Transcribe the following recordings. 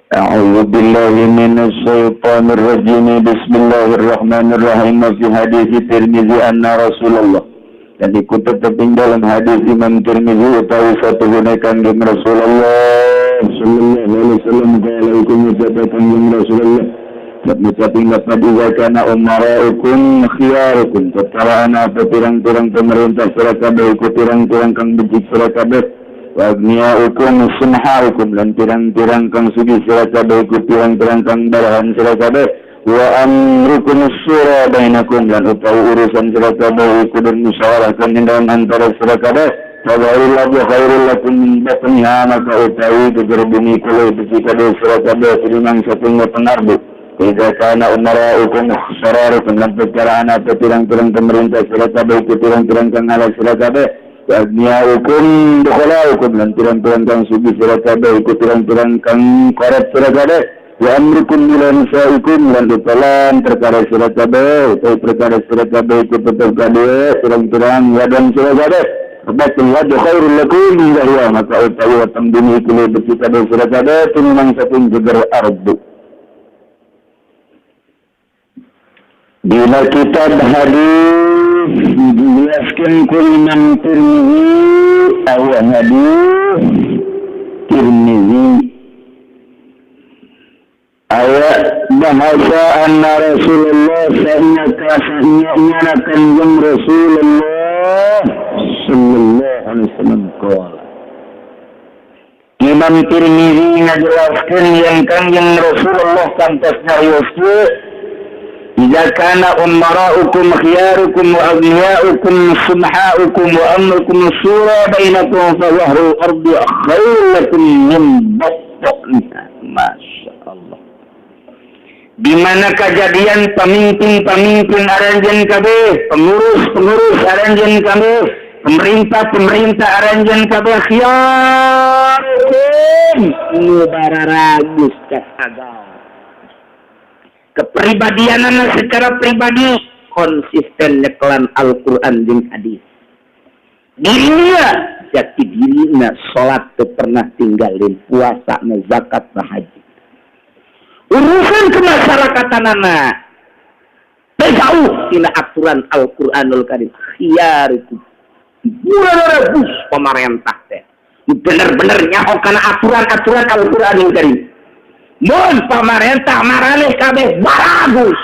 أعوذ بالله من الشيطان الرجيم. بسم الله الرحمن الرحيم. في حديث الترمذي أن رسول الله, dan iku tetep ing dalam hadis Imam Tirmizi, utawi satuhune Kanjeng Rasulullah sallallahu alaihi wasallam, qala, iku ngucap Kanjeng Rasulullah ngucap ing lafad, إذا كان أمراؤكم خياركم, tatkala ana apa pirang-pirang pemerintah sira kabeh iku pirang-pirang kang becik sira kabeh, وأغنياؤكم سمحاؤكم, lan pirang-pirang kang sugih sira kabeh iku pirang-pirang kang barahan sira kabeh, وأمركم الشورى بينكم, lan utawi urusan sira kabeh iku bermusyawarahkan ing dalam antara sira kabeh, فظهر الأرض خير لكم من بطنها, maka utawi geger bumi kulo becik kabeh sira kabeh tinimbang saking penarbu. إذا كان أمراؤكم شراركم, lan perkara ana pirang-pirang pemerintah sira kabeh iku pirang-pirang kang ala sira kabeh, وأغنياؤكم بخلاؤكم, lan pirang-pirang kang sugih sira kabeh iku pirang-pirang kang koret sira kabeh, وأمركم إلى نسائكم, lan utalan perkara sira kabeh utawi perkara sira kabeh iku tetep kabeh pirang-pirang wadon sira kabeh, بطن الأرض خير لكم من ظهرها, maka utawi weteng bumi iku luwih becik kabeh sira kabeh tinimbang saking geger ardu. Dina kitab hadis dijelaskan ku Imam Tirmizi, awal hadis Tirmizi ayat bahasa أن رسول الله, sa'nyaka sa'nyana Kanjeng Rasulullah sallallahu alaihi wasallam qala. Imam Tirmizi ngajelaskeun yang Kanjeng Rasulullah kantos nyarioskeun, إذا كان أمراؤكم خياركم وأغنياؤكم سمحاؤكم وأمركم الشورى بينكم فظهر الأرض خير لكم من بطنها. Masya Allah. Di mana kejadian pemimpin-pemimpin aranjeun kabeh, pengurus-pengurus aranjeun kabeh, pemerintah-pemerintah aranjeun kabeh خياركم, nu bararagus agama, kepribadian secara pribadi konsisten nyekelan Al-Quran jeung hadis, dirinya jati dirinya, sholat teu pernah tinggalin, puasa na, zakat na, haji, urusan kemasyarakatan anak jauh tina aturan Al-Quranul Karim. خياركم, rebus pemerintah teh bener-bener nyaho kana aturan-aturan Al-Quranul Karim. Mun pamarentah maraneh kabeh baragus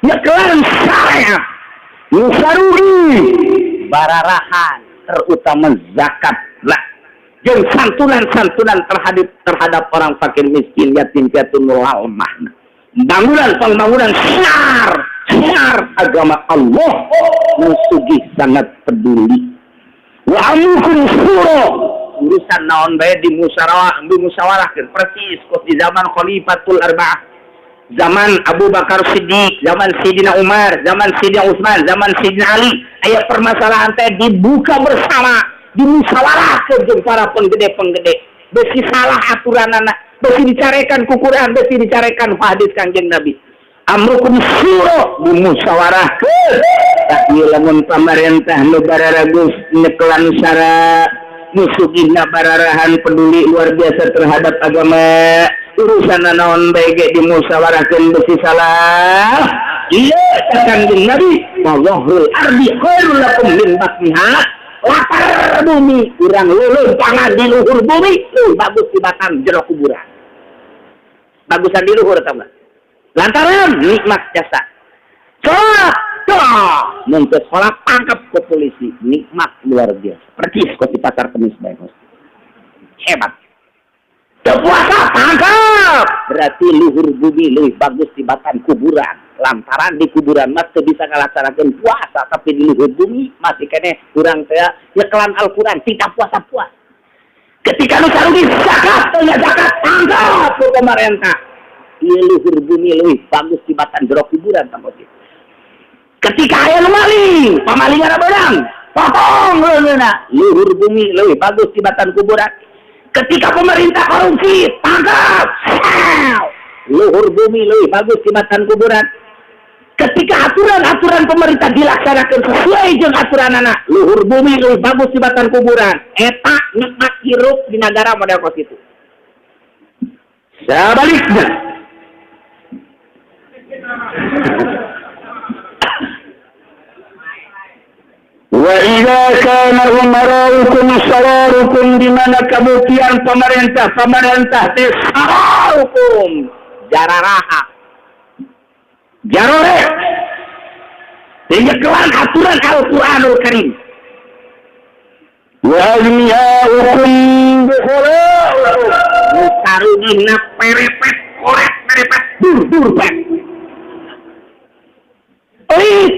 nyekelan syariat, nu sarugi bararahan, terutama zakat lah jeung santunan-santunan terhadap terhadap orang fakir miskin, yatim piatu, lemah, bangunan pembangunan syiar syiar agama Allah, nu sugih sangat peduli. وأمركم الشورى, urusan naon bae di musyawarah, di musyawarahkeun, persis kos di zaman Khalifatul Arba'ah, zaman Abu Bakar Siddiq, zaman Sidina Umar, zaman Sidina Utsman, zaman Sidina Ali. Aya permasalahan teh dibuka bersama, dimusyawarahkeun jeung para penggede-penggede. Besi salah aturan anak, besi dicarekan ku Quran, besi dicarekan hadis Kanjeng Nabi. أمركم الشورى, dimusyawarahkeun. Tapi lamun pamarentah nu bararagus nyekelan syara, nu sugihna bararahan, peduli luar biasa terhadap agama, urusan naon bae ge dimusyawarahkeun, besi salah. Iya, Kanjeng Nabi, فظهر الأرض خير لكم من بطنها, latar bumi, urang leuleumpangan di luhur bumi leuwih bagus tibatan jero kuburan. Bagusan di luhur tau nggak? Lantaran nikmat jasa sholat tuh, mun teu sholat tangkap ke polisi, nikmat luar biasa, percis kok di pasar Kemis bae. Hebat. Teu puasa tangkap, berarti luhur bumi lebih bagus tibatan kuburan, lantaran di kuburan mah teu bisa ngalaksanakeun puasa, tapi di luhur bumi masih keneh urang teh nyekelan Al-Qur'an, tidak puasa-puasa. Ketika nu sarugi zakat, teu zakat tangkap ku pemerintah. Ieu luhur bumi leuwih bagus tibatan jero kuburan tangkap. Ketika aya nu maling, pamalingan beunang, potong leungeunna, luhur bumi leuwih bagus tibatan kuburan. Ketika pemerintah korupsi, tangkap, luhur bumi leuwih bagus tibatan kuburan. Ketika aturan-aturan pemerintah dilaksanakan sesuai jeung aturan anak, luhur bumi leuwih bagus tibatan kuburan. Eta nikmat hirup di negara model kos itu. Sebaliknya wa idza kana umaraukum sararukum, di mana kabuktian pemerintah teh sararukum jararaha jarore sehingga keluar aturan Al-Qur'anul Karim wa aghniyaukum bukhalaukum karugihna perepet koret perepet dur dur pet pelit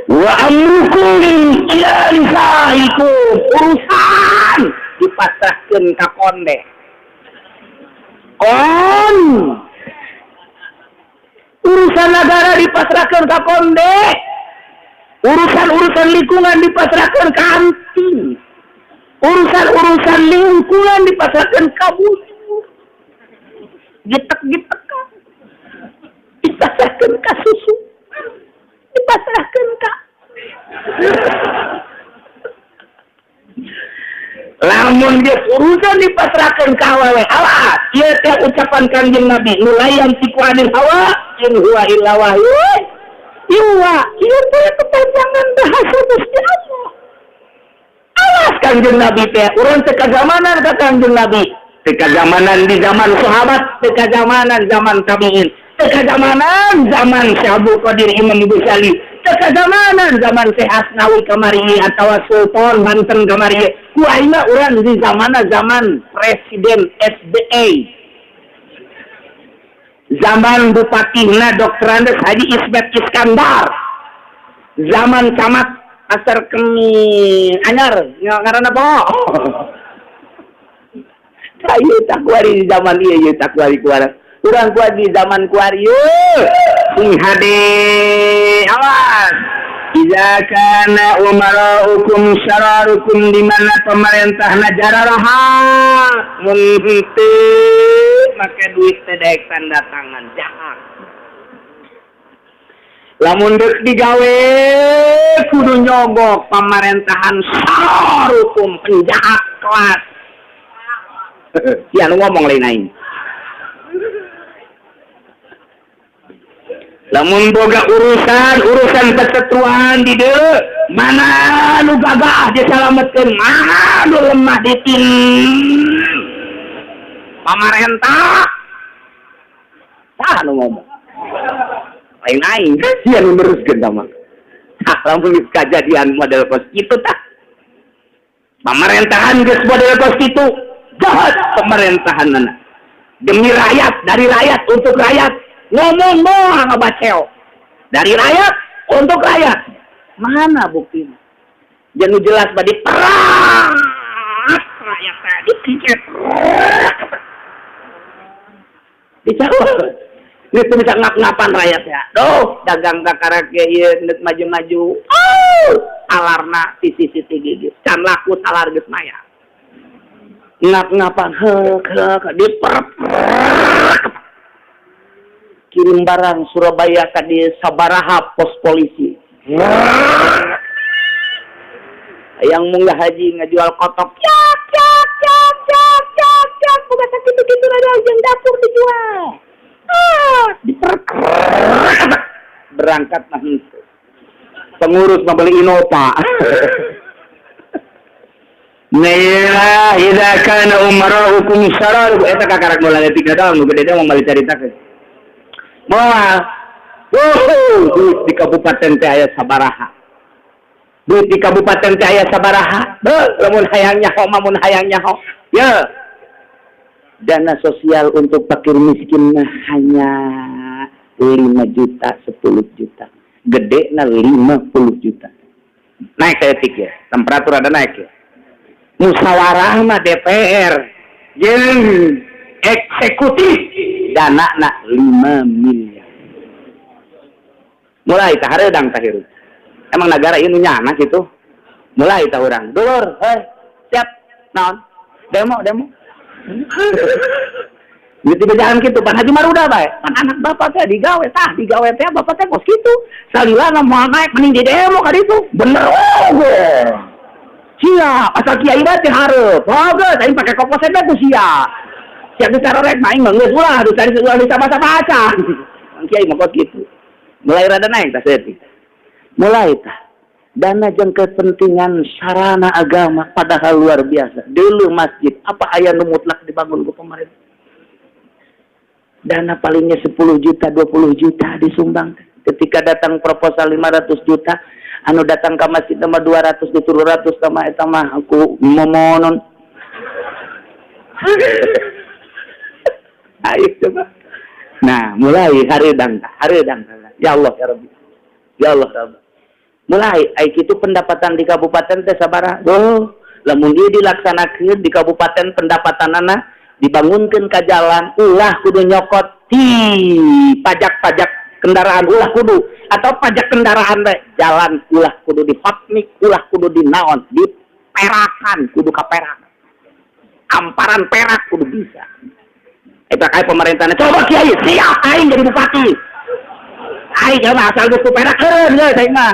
wa amrukum ila nisaikum, urusan dipasrahkeun ka konde kon, urusan negara dipasrahkeun ka konde, urusan-urusan lingkungan dipasrahkeun ka anting, urusan-urusan lingkungan dipasrahkeun ka bujur, gitek-gitek dipasrahkeun ka susu, dipasrahkeun ka lamun geus urusan dipasrahkeun ka awewe. Awas, ieu teh ucapan Kanjeng Nabi nu layan tiku anil hawa in huwa illa wahyu yuha. Ieu teh kepanjangan bahasa Gusti Allah. Awas Kanjeng Nabi teh, urang teh kazamanan ka Kanjeng Nabi, teh kazamanan di zaman sahabat, teh kazamanan zaman tabiin, teh kazamanan zaman Syekh Abdul Qadir Imam Ghazali, teh kazamanan zaman Syekh Asnawi kamari atawa Sultan Banten kamari. Ku ayeuna urang di zamana zaman Presiden SBY, zaman Bupatihna Dr. Andes Haji Ismet Iskandar, zaman camat Pasar Kemi anyar ngaranna apa? Ayo takwari di zaman ieu, ieu takwari kuari. Urang kuat di zaman kuari ieu. Sing hade awas. Iza kana umaraukum syararukum, di mana pemerintah jararaha mun henteu make duit teh daek tanda tangan jahat. Lamun deuk digawe kudu nyogok pemerintahan syararukum penjahat kelas. Sia nu ngomong lain aing. Lamun boga urusan perseteruan di dieu, mana nu gagah disalametkeun, mana nu lemah ditin pamarentah. Saha nu ngomong? Lain aing, sia nu neruskeun tah mah. Tah lamun geus kajadian model kos kitu tah. Pamerintahan geus model kos kitu, jahat pemerintahanna. Demi rakyat, dari rakyat untuk rakyat. Ngomong doang ngabaceo. Dari rakyat untuk rakyat. Mana buktinya? Jangan jelas badi perang. Rakyat tadi tiket. Dicawal. Itu bisa ngap-ngapan rakyat ya. Duh, dagang kakarak ge ieu geus maju-maju. Oh, alarna ti CCTV geus. Can laku salar geus maya. Ngap-ngapan heuk heuk diperep. Kirim barang Surabaya ka di sabaraha pos polisi. Yang munggah haji ngajual kotok. Cak cak cak cak cak cak buka sakitu-kitu ada jeung dapur dijual. Ah, diperek. Berangkat mah henteu. Pengurus mah beli Innova. Nah, idza kana umaraukum syararukum eta kakarak moal leutik doang nu gede teh moal dicaritakeun. Moal. Duit di kabupaten teh aya sabaraha. Duit di kabupaten teh aya sabaraha. Beuh, lamun hayang nyaho mah mun hayang nyaho. Ye. Dana sosial untuk fakir miskin mah hanya 5 juta, 10 juta. Gede na 50 juta. Naik saeutik ya. Temperatur ada naik ya. Musyawarah mah DPR jeung eksekutif dana na 5 miliar. Mulai tah hareudang tah hirup. Emang negara ini nyana gitu. Mulai tah urang. Dulur, hei, siap. Naon? Demo, demo. Gitu bejaan kitu, pan Haji Maruda bae. Pan anak bapak teh digawe tah, digawe teh bapak teh kos kitu. Salilana moal naik mending di demo ka ditu. Bener oge. Siap, asal kiai mah teh hareup. Oh geus aing pake koposet ku sia. Siap geus carorek mah aing mah geus ulah dicari ulah dibaca-baca. Kiai mah kos kitu. Mulai rada naik tah saeutik. Mulai tah. Dana jeung kepentingan sarana agama padahal luar biasa. Dulu masjid apa aya nu mutlak dibangun ku pemerintah? Dana palingnya 10 juta, 20 juta disumbang. Ketika datang proposal 500 juta, anu datang ke masjid nama 200, di 300 sama eta mah aku momonon. Ayo coba. Nah, mulai hareudang, hareudang. Ya Allah ya Rabbi. Ya Allah ya Rabbi. Mulai ai kitu pendapatan di kabupaten teh sabaraha? Oh, lamun ieu dilaksanakeun di kabupaten pendapatanana dibangunkeun ka jalan, ulah kudu nyokot ti pajak-pajak kendaraan ulah kudu atau pajak kendaraan teh jalan ulah kudu di hotmix, ulah kudu di naon, di perakan kudu ka perak. Amparan perak kudu bisa. Eta kae pemerintahna coba kiai siap aing jadi bupati. Aing mah asal geus ku perak heuh geus aing mah.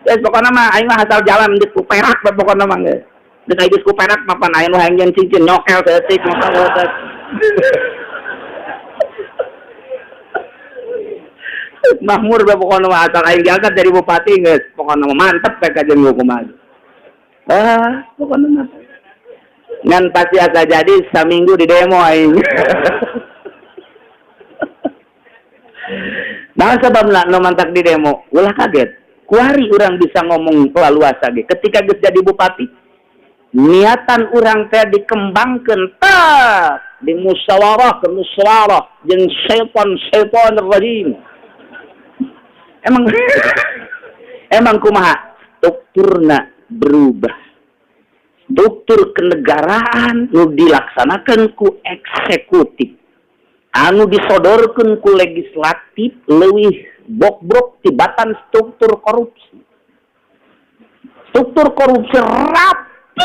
Geus pokona mah aing mah asal jalan geus ku perak pokona mah geus. Geus aing geus ku perak mapan aya nu hayang jeung cincin nyokel saeutik mah. Mahmur bae pokona mah asal aing diangkat jadi bupati geus pokona mah mantep bae ka jeung kumaha. Ah, pokona mah. Ngan pasti asa jadi saminggu di demo aing. Nah sebabna nu mantak di demo, ulah kaget. Kuari urang bisa ngomong laluasa ge. Ketika geus jadi bupati, niatan urang teh dikembangkeun tah di musyawarah ke musyawarah jeung setan-setan rajim. Emang emang kumaha? Strukturna berubah. Struktur kenegaraan nu dilaksanakan ku eksekutif, anu disodorkeun ku legislatif leuwih bokbrok tibatan struktur korupsi. Struktur korupsi rapi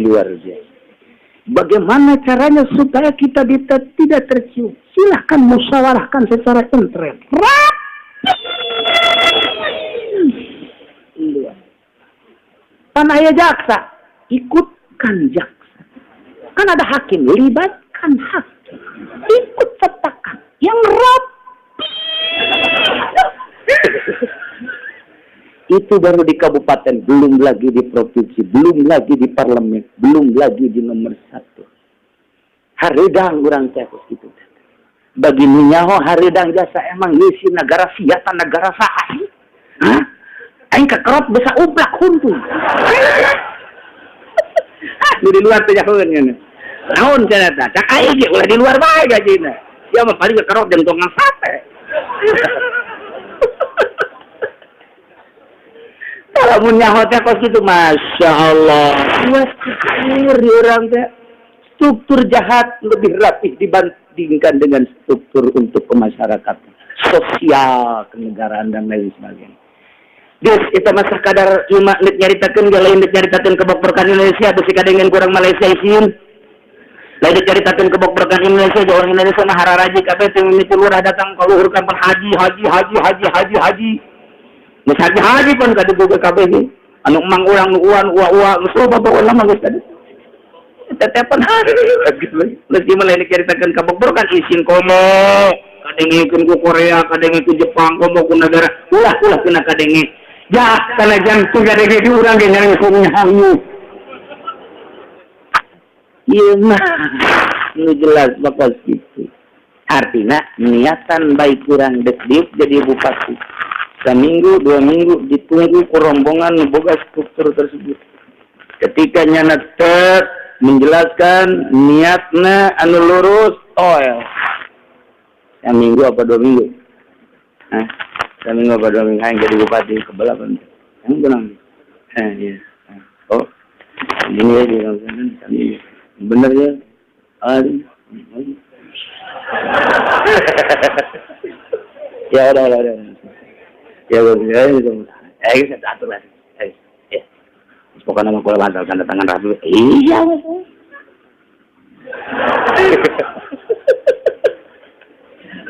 luar biasa. Bagaimana caranya supaya kita tidak tercium? Silahkan musyawarahkan secara intern. Rapi. Pan aya jaksa, ikutkan jaksa. Kan ada hakim, libatkan hakim. Ikut sertakan yang rapi. Itu baru di kabupaten, belum lagi di provinsi, belum lagi di parlemen, belum lagi di nomor 1. Hareudang urang teh gitu. Bagi nyaho hareudang jasa emang ngisi negara siapa negara saha sih? Hah? Aing kekerot bisa ublak huntu. Di luar teh nyahoeun ngene. Naon cenah tah? Cak aing ge ulah di luar bae gajina. Sia mah paling kekerot jeung tukang sate. Lamun nyaho teh kos kitu Masya Allah. Struktur di urang teh. Struktur jahat lebih rapih dibandingkan dengan struktur untuk kemasyarakatan, sosial, kenegaraan dan lain sebagainya. Geus eta mah sakadar cuma nek nyaritakeun ge lain nek nyaritakeun kebokbrokan Indonesia bisi kadengen kurang Malaysia isin. Lain nek nyaritakeun kebokbrokan Indonesia orang Indonesia mah hararaji kabeh teh mimiti lurah datang ka luhur kan haji haji haji haji haji haji. Geus haji haji pun kadugu kabeh ge. Anu emang urang nu uan ua-ua geus loba pokona mah geus tadi. Tetepan hari geus ieu mah lain nek nyaritakeun kebokbrokan isin komo. Kadengikeun ku Korea, kadenge ku Jepang, komo ku negara. Ulah-ulah kena kadenge. Ya, karena jantung kadenge di urang ge nyareng nyaho. Ieu mah nu jelas bakal kitu. Artina niatan baik urang dek diuk jadi bupati. Saminggu, 2 minggu ditunggu ku rombongan nu boga struktur tersebut. Ketika nyana tek menjelaskan niatna anu lurus, toel. Seminggu apa 2 minggu? Hah? Seminggu apa 2 minggu? Yang jadi bupati kebelapan. Yang benang. Iya. Oh, ini ya di bener ya. Aduh. Ya udah. Ya udah. Saya atur lah. Ya. Pokoknya nama kula bantal tanda tangan rapi. Iya, Mas.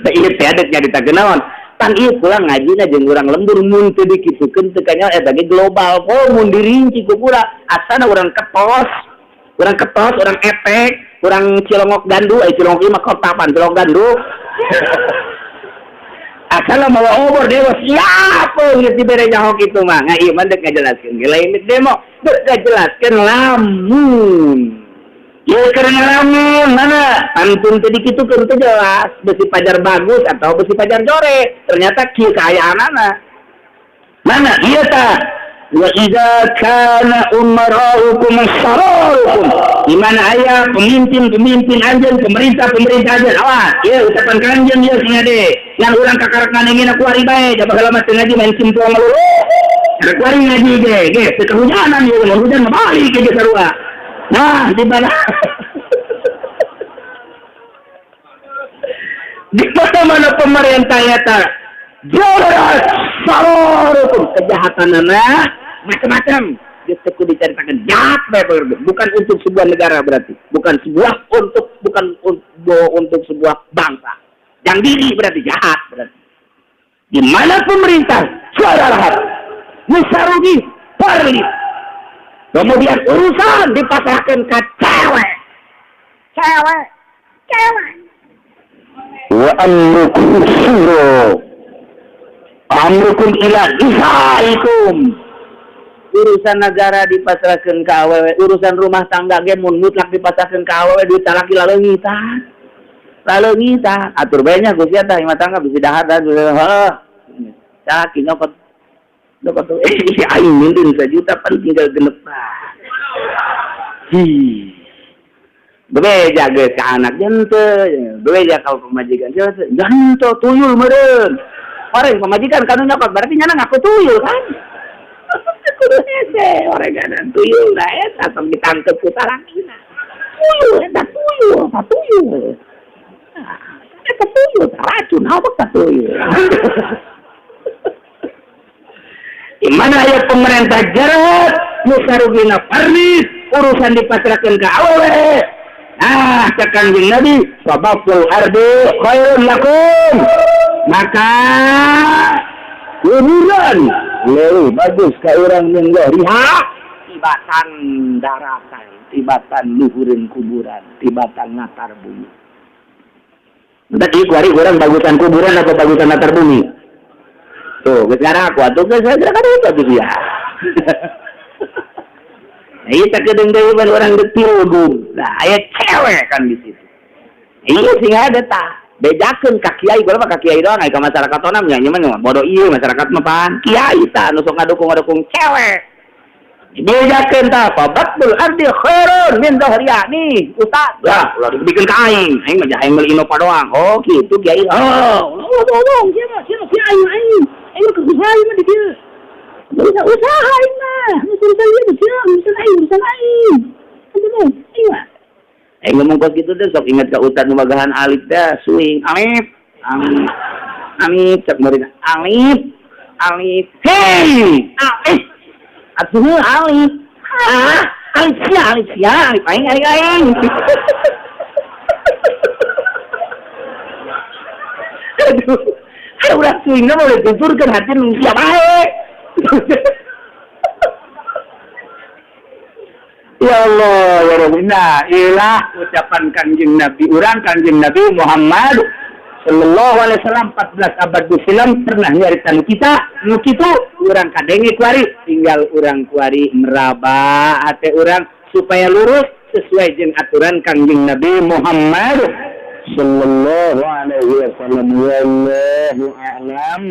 Iya, teh ada nyaritakeun naon? Pan ieu pulang ngajina jeung urang lembur mun teu dikitukeun teu kanyaho eta ge global. Oh mun dirinci ku pura asana urang ketos, urang epek, urang cilongok gandu, ai cilongok ieu mah kota pan cilongok gandu. Asal mawa obor dewa siap geus dibere nyaho kitu mah. Nah ieu mah deuk ngajelaskeun ge lain deuk demo, deuk ngajelaskeun lamun. Ieu keur ngalamun mana? Pantun teu dikitukeun teu jelas, besi pajar bagus atau besi pajar jore. Ternyata kieu kaayaanana. Mana ieu tah? Wa idza kana umara'ukum syararukum. Di mana aya pemimpin-pemimpin anjeun, pemerintah-pemerintah anjeun. Awas, ieu ucapan kanjeng ieu cenah de. Yang urang kakarek nganengin aku hari bae, da baheula mah teu ngaji main simpong melulu. Karek kuari ngaji ge, ge teu kehujanan ieu, mun hujan mah balik ge sarua. Nah, di mana? Di mana pemerintah eta? Jarat sarukum kejahatanana macam-macam. Geus teu kudu dicaritakeun jahat bae bukan untuk sebuah negara berarti, bukan sebuah untuk bukan untuk sebuah bangsa. Yang diri berarti jahat berarti. Di mana pemerintah jarat musarugi parlit. Kemudian urusan dipasrahkan ke cewek. Cewek. Cewek. Wa amrukum syura. Amrukum ila nisaikum. Urusan negara dipasrahkan ke awewe, urusan rumah tangga ge mun mutlak dipasrahkan ke awewe duit talaki laleungitan. Laleungitan. Atur bae nya Gusti tah imah tangga bisi dahar da heuh. Salaki nyokot. Nyokot tuh aing mindun sajuta pan tinggal genep. Hi. Bebeja geus ka anak jente, bebeja ka pamajikan jente, jente tuyul meureun. Orang pamajikan kanu nyokot berarti nyana ngaku tuyul kan. Kudu hese orang kanan tuyul lah eta tong ditangkep ku salakina. Tuyul eta tuyul, eta tuyul. Eta tuyul racun apa ta tuyul. Di mana aya pemerintah jarat, musarugina parnis, urusan dipasrahkeun ka awewe. Nah, cek Kanjeng Nabi, sababul ardi khairun lakum. Maka kuburan leuwih bagus ka urang nunggu riha tibatan daratan, tibatan luhureun kuburan, tibatan latar bumi. Entah ieu kuari urang bagusan kuburan atau bagusan latar bumi? Tuh, geus ngaraku atuh geus geus itu atuh sia. Ieu teh kedeung deui ban urang deuk pilgub. Nah, aya cewek kan di situ. Iya sing ada tah. Bejakeun ka kiai, gua mah ka kiai doang, ai ka masyarakat onam nya mah bodoh ieu masyarakat mah pan. Kiai tah nu sok ngadukung-ngadukung cewek. Bejakeun tah fabatul ardi khairun min dhahriya nih, ustaz. Lah, ulah dibikin ka aing. Aing mah aing meuli Innova doang. Oh, kitu kiai. Oh, ngomong sia mah, sia aing aing. Aing mah usaha mah di dieu. Usaha usaha aing mah. Urusan ieu sia, urusan aing, urusan aing. Aduh, aing mah. Aing ngomong kos gitu teh sok ingat ka ustad nu magahan alif teh swing alif alif alif cek murid alif alif hei alif atuh alif ah alif sia alif aing aing aing. Aduh, urang swingna boleh tuturkeun hati nu sia bae. Ya Allah, ya Rabbi. Nah, ilah ucapan Kanjeng Nabi urang, Kanjeng Nabi Muhammad sallallahu alaihi wasallam 14 abad silam pernah nyaritan kita, nu kitu urang kadenge kuari, tinggal urang kuari meraba hate urang supaya lurus sesuai jeung aturan Kanjeng Nabi Muhammad sallallahu alaihi wasallam. Wallahu a'lam.